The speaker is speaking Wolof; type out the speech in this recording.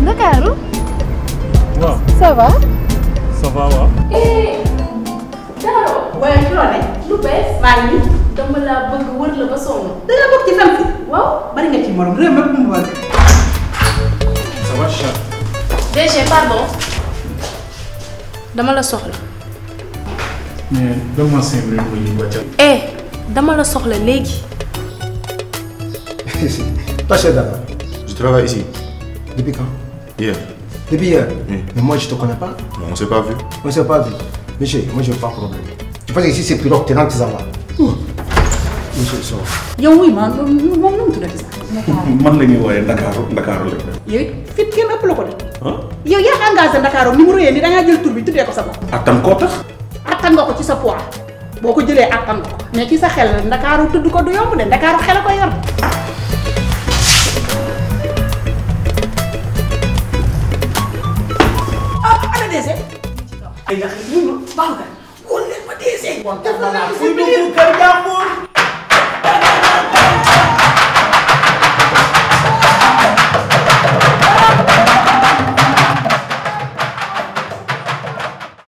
Ndakaaru. waaw ça va. ça va waaw. Daro. waaye ci loo ne. lu bees. maa ngi nii. dama laa bëgg wër la ba sonn. da nga bokk ci fan si. waaw. bari nga ci morom réew mépp mu war. ça va chat. DG pardon. dama la soxla. mais donne-moi 5 minutes ma ñu wàccal. dama la soxla léegi. Pas cher d'abord. Je travaille ici. Depuis quand? Hier. Depuis hier? Oui. Mais moi, je te connais pas. Non, on s'est pas vu. On s'est pas vu. Monsieur, moi, je n'ai pas de problème. Tu penses qu'ici, c'est pirogue, t'es dans tes affaires. Monsieur, ça. yow wuy ma moom nu mu tuddati sax. man la ñuy wooyee Ndakaaru Ndakaaru la. yow fit kenn ëpp la ko de. ah. yow yaa engagé Ndakaaru ni mu rëyee ni da ngaa jël tur bi tuddee ko sa bopp. attan koo tax. attan nga ko ci sa poids boo ko jëlee attan nga ko mais ci sa xel Ndakaaru tudd ko du yomb de Ndakaaru xel a ko yor. ana DG. ay ndax ñu baax nga wóor leen ma DG. Bon, t'as mal à fouiller, mon cœur d'amour.